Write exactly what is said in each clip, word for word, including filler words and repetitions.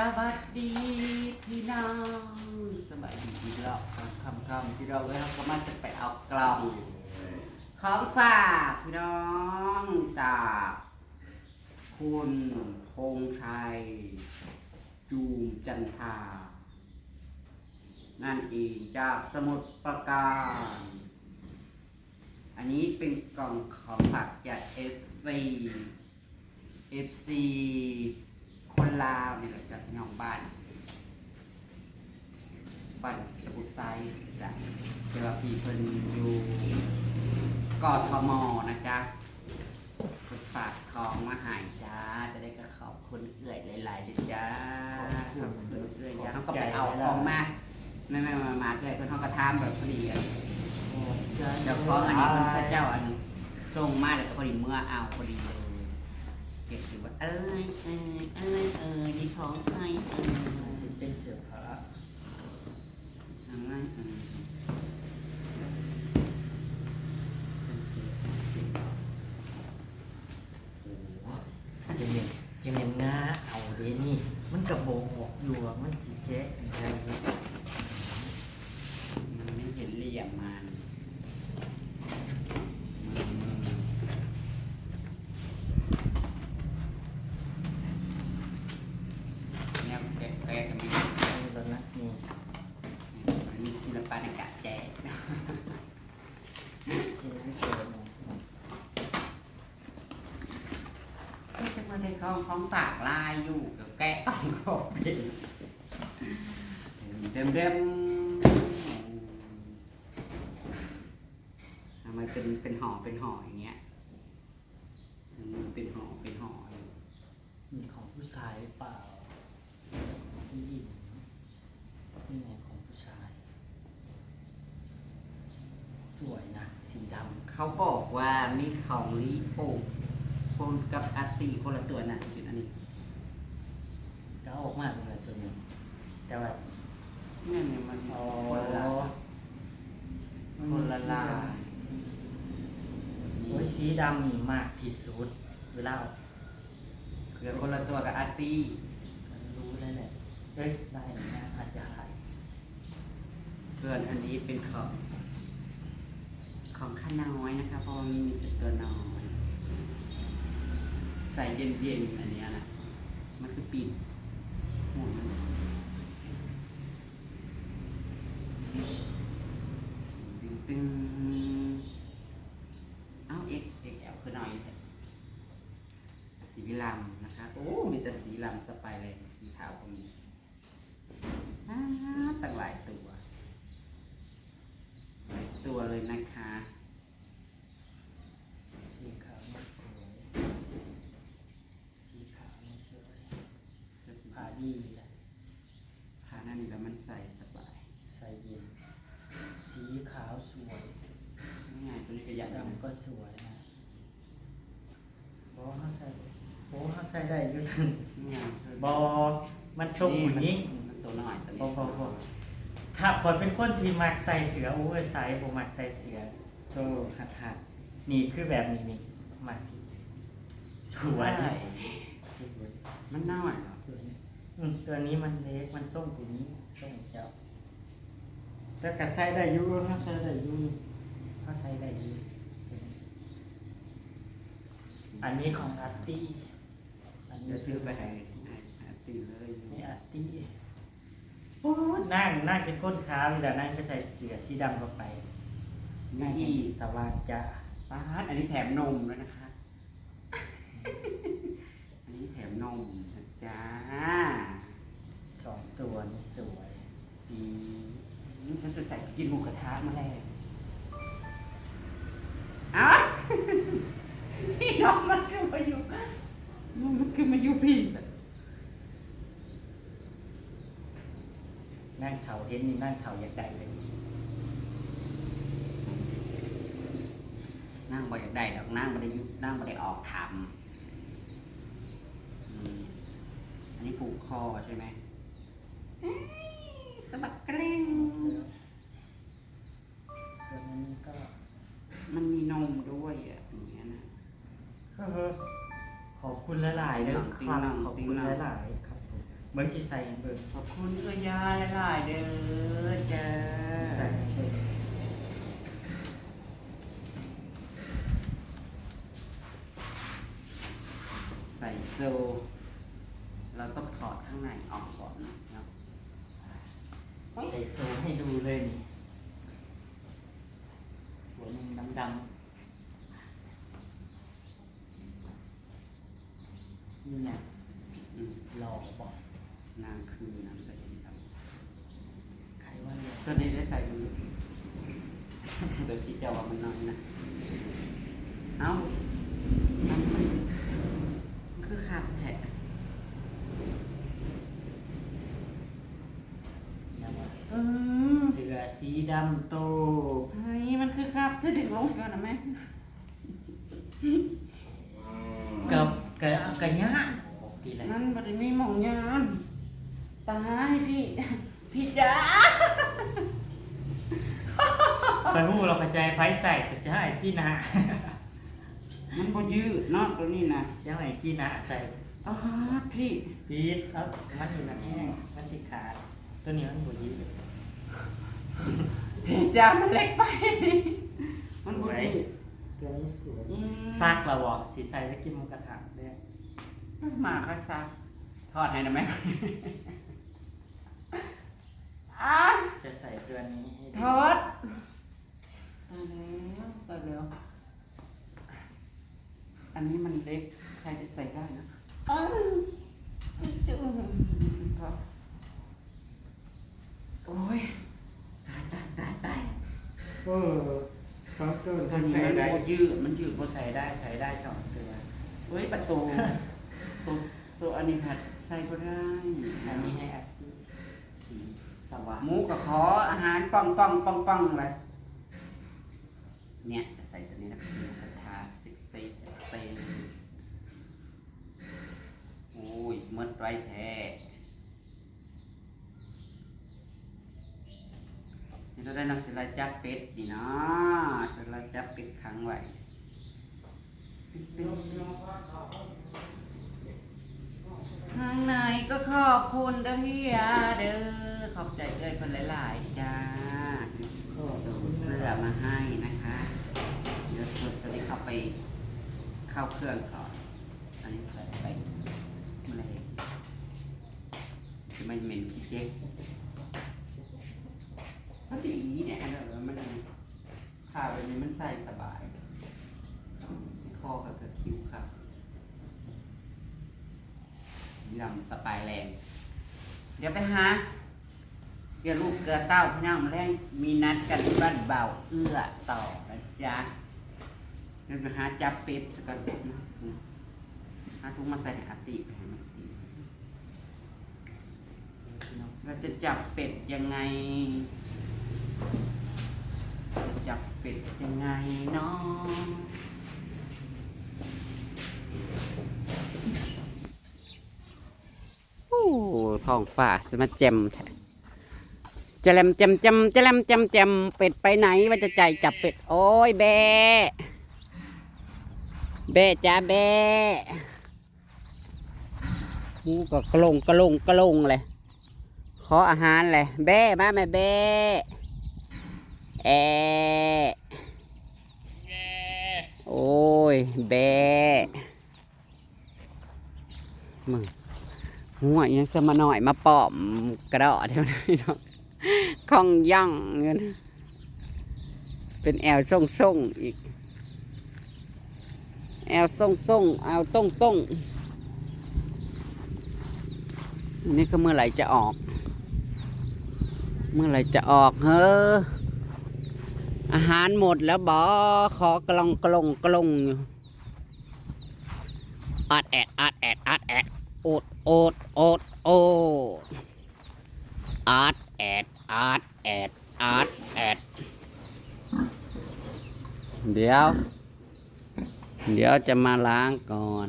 สวัสดีพี่น้อง สบายดีอีกรอบคำคำคำพี่น้องเอ้ย เราก็มาจะไปเอากล่องของฝากพี่น้องจากคุณธงชัย จูมจันทา นั่นเองจากสมุทรปราการ อันนี้เป็นกล่องของฝากจาก เอฟซี เอฟซี คนลาวนี่แหละจากน้องบ้าน บ้านสะพุไซจ้ะ แต่ว่าพี่เพิ่นอยู่ กทม นะจ๊ะ เพิ่นฝากของมาให้จ้า จะได้ก็ขอบคุณเอื้อยหลายๆเลยจ้า ขอบคุณ ขอบคุณเอื้อยจ้า ขอบใจ เขาก็ไปเอาของมา แม่ๆมาๆเอื้อยเพิ่นเขาก็ถามแบบพอดีอะ ขอบใจ เจ้าของอันนี้เพิ่นเขาเจ้าอันส่งมาแล้วก็พอดีเมื่อเอาพอดีเลย เก็บถือว่า เอ้ย เอ้ย เอ้ย เอ้ย นี่ของใครเอ้ย สิเป็นเสื้อผ้า อันนั้น เอ้ย สังเกต สังเกต โอ้โห จะเมียน จะเมียนง่าเอาเด้นี่ มันกระบอกออกอยู่อะ มันสิแกะได้อยู่ มันไม่เห็นเหลี่ยมมัน มือ มือ แนวแกะ แกะกันไหม นี่ตอนนั้นนี่ มันมีศิลปะในการแกะ กินไม่เกิน ก็จะมาในกล่องของฝากลายอยู่ กับแกะกล่องของเป็น เด็มเด็ม ทำไมเป็น เป็นห่อ เป็นห่ออย่างเงี้ย มันเป็นห่อ เป็นห่ออยู่ นี่ของผู้ชายหรือเปล่า ของผู้หญิง นี่ไงของผู้ชาย สวยนะ สีดำ เขาบอกว่ามีของลีโอปนกับอาร์ตี้คนละตัวนะ เป็นอันนี้ ก็ออกมาเป็นตัวหนึ่ง แต่ว่า เนี่ยเนี่ยมัน อ๋อ คนละลาย มันมี คนละลาย สีดำ โอ้ย สีดำนี่มากที่สุด เวลาออก เหลือคนละตัวกับอาร์ตี้ รู้แล้วแหละ เอ้ย ได้นะ อาจจะหาย ส่วนอันนี้เป็นของ ของข้าน้อยนะคะ เพราะว่ามันมีแต่ตัวน้อย ใส่เย็นๆ อันเนี้ยนะ มันคือปิดหัวมัน ตึงตึง เอ้า เอ็ก เอ็กแอล คือน้อยแท้ สีลำนะคะ โอ้ มีแต่สีลำสไปเลย สีขาวก็มี อ่า ตั้งหลายตัว หลายตัวเลยนะคะ สีขาวไม่สวย สีขาวไม่สวย ผ้าดีแหละ ผ้านั่นนี่แล้วมันใส่สบาย ใส่เย็น สีขาวสวย นี่ไง ตัวนี้ก็อยากได้ ดำก็สวยนะ บ่ เขาใส่ โอ้ เขาใส่ได้อยู่ นี่ไง บ่ มันทรงผู้หญิง นี่มัน มันตัวน้อยตัวนี้ บ่ บ่ บ่ ถ้าข้อยเป็นคนที่มักใส่เสื้อโอเวอร์ไซส์ บ่มักใส่เสื้อ โตขาดๆ นี่คือแบบนี้นี่ มักที่สุด สวย ใช่ สวย มันน้อยเหรอ ตัวนี้ อืม ตัวนี้มันเล็ก มันทรงผู้หญิง ทรงเจ้า แต่ก็ใส่ได้อยู่ เขาใส่ได้อยู่ เขาใส่ได้อยู่ อันนี้ของอาร์ตี้ อันนี้ เดี๋ยวถือไปให้ ให้อาร์ตี้เลย นี่อาร์ตี้ โอ้ นาง นางเป็นคนขาวอยู่แล้ว นางไปใส่เสื้อสีดำเข้าไป นางแห่งสีสว่างจ้า ป๊าด อันนี้แถมนมด้วยนะคะ อันนี้แถมนมนะจ๊ะ สองตัวนี่สวย อืม ฉันจะใส่ไปกินหมูกระทะมาแล้ว เอ้า พี่น้องมันคือมาอยู่ มันคือมาอยู่พี่สิ นางเฒ่าเห็นนี่นางเฒ่าอยากได้เลย นางบ่อยากได้ดอก นางบ่ได้อยู่ นางบ่ได้ออกทำ อืม อันนี้ผูกคอใช่ไหม เอ้ย สะบัดเกร็ง ส่วนอันนี้ก็ มันมีนมด้วยอะ อย่างเงี้ยนะ เออ ขอบคุณหลายๆเด้อ ติ๊งหน่อง ครับ ติ๊งหน่อง ขอบคุณหลายๆครับผม เบิ่งสิใส่ให้เบิ่ง ขอบคุณเอื้อยยายหลายๆเด้อจ้า สิใส่ให้เบิ่ง ใส่โซ่ เราต้องถอดข้างในออกก่อนนะเนาะ ใส่โซ่ให้ดูเลยนี่ หัวหนึ่งดำๆ นี่ไง อืม หล่อบอก นางคือนางใส่สีดำ ใครว่าหล่อ ตัวนี้ได้ใส่มือ โดยที่เจ้าว่ามันน้อยนะ เอ้า มันคือคักแท้ ยังวะ อืม เสื้อสีดำโต เฮ้ย มันคือคัก เธอดึงลงก่อนนะแม่ กับกับกับย่านออกทีละ มันบ่ได้มีหม่องย่าน ตายพี่ พี่จ๋า ไปฮู้เราก็สิให้ไผใส่ ก็สิให้พี่นา มันบ่ยืดเนาะตัวนี้นะ สิให้พี่นาใส่ อ้า พี่ ผิด เอ้า มันอยู่นะแม่ มันสิขาด ตัวนี้มันบ่ยืด พี่จ๋า มันเล็กไป มันบ่ยืด สวย ตัวนี้สวย อืม ซักแล้วบ่ สิใส่ไปกินหมูกระทะเด้อ หมาก็ซัก ถอดให้ได้ไหม อ้า จะใส่ตัวนี้ให้ดู ถอด ตายแล้ว ตายแล้ว อันนี้มันเล็ก ใครจะใส่ได้นะ อ้าว จุ๊บ โอ้ย ตาย ตาย ตาย ตาย เออ สองตัว ตัวนี้ ใส่ มัน ได้ บ่ยืด มันยืดบ่ใส่ได้ ใส่ได้สองตัว เฮ้ย ประตู ตัว ตัวอันนี้ผัดใส่บ่ได้ อันนี้ให้อัด สีสว่าง หมูก็ขออาหารป่องๆๆๆเลย เนี่ย จะใส่ตัวนี้นะ หมูกระทะ ซิกตี้ ซิกตี้ โอ้ย หมดไว้แท้ นี่เราได้นำสิลาจับเป็ดนี่เนาะ สิลาจับเป็ดขังไว้ ตึ๊ดๆ ข้างในก็ขอบคุณเด้อพี่อาเด้อ ขอบใจเอื้อยเพิ่นหลายๆจ้า ขอบคุณ ส่งเสื้อมาให้นะคะ เดี๋ยวส่วนตัวนี้เข้าไป เข้าเครื่องก่อน อันนี้ใส่ไป มันเลย จะไม่เหม็นขี้เจ๊ก พอดีเนี่ย อันนั้นมัน ผ้าแบบนี้มันใส่สบาย คอกับกระคิ้วครับ ยำสบายแรง เดี๋ยวไปหา เกลือลูกเกลือเต้าพี่น้อง มาแรงมีนัดกันที่บ้านเบาเอื้อต่อนะจ๊ะ เดี๋ยวไปหาจับเป็ดสักก่อนนะ หาถุงมาใส่ให้อาติ ให้มันกิน เราจะจับเป็ดยังไง จะจับเป็ดยังไงเนาะ โอ้ ท้องฟ้าสมาแจ่มแท้ จะแลมแจ่มแจ่ม จะแลมแจ่มแจ่ม เป็ดไปไหน ว่าจะใจจับเป็ด โอ้ย แบ้ แบ้จ้าแบ้ หมูก็กระลงกระลงกระลงเลย ขออาหารเลย แบ้มาแม่แบ้ แอะ โอ้ย แบ้ มึง หัวยังสมาหน่อยมาป้อมกระดอแถวนี้เนาะ ของย่องเงิน เป็นแอวส่งๆอีก แอวส่งๆ แอวต้งๆ อันนี้ก็เมื่อไหร่จะออก เมื่อไหร่จะออก เฮ้อ อาหารหมดแล้วบอ ขอกระลงกระลงกระลงอยู่ อัดแอด อัดแอด อัดแอด โอด โอด โอด โอด อัดแอด อัดแอด อัดแอด เดี๋ยว เดี๋ยวจะมาล้างก่อน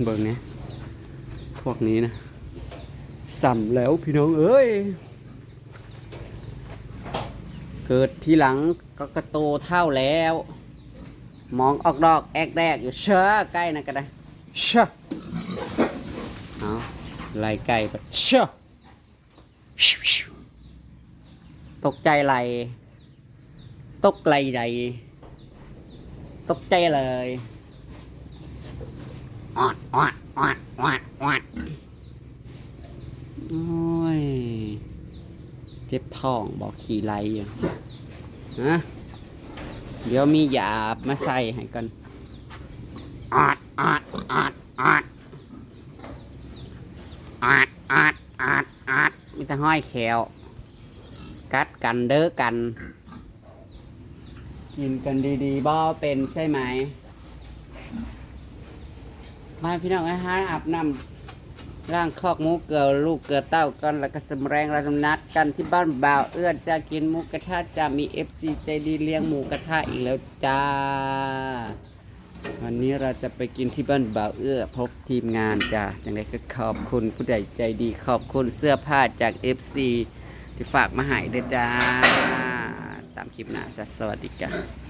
เบิ่งเนี่ย พวกนี้นะ ส่ำแล้วพี่น้องเอ้ย เกิดทีหลังก็กระโตเฒ่าแล้ว มองออกดอกแอกแดกอยู่ เชอ ใกล้นะก็ได้ เชอ ไล่ไก่ปะเชื่อ ตกใจไหล ตกไหลใด ตกใจเลย ออดออดออดออดออด โอ้ย เจ็บท้องบอกขี่ไหลอยู่ ฮะ เดี๋ยวมียามาใส่ให้ก่อน ออดออดออดออด ออดออดออดออด มีแต่ห้อยแขว กัดกันเด้อกัน กินกันดีๆบ่เป็นใช่ไหม มาพี่น้องเอ้ย หาอาบน้ำ ล้างคอกหมูเกลือลูกเกลือเต้าก่อน แล้วก็สำแรงเรานัดกันที่บ้านบ่าวเอื้อจะกินหมูกระทะ จะมีเอฟซีใจดีเลี้ยงหมูกระทะอีกแล้วจ้า วันนี้เราจะไปกินที่บ้านบ่าวเอื้อ พบทีมงานจ้า จังได๋ก็ขอบคุณผู้ใหญ่ใจดี ขอบคุณเสื้อผ้าจากเอฟซีที่ฝากมาให้ด้วยจ้า ตามคลิปหน้าจ้า สวัสดีจ้า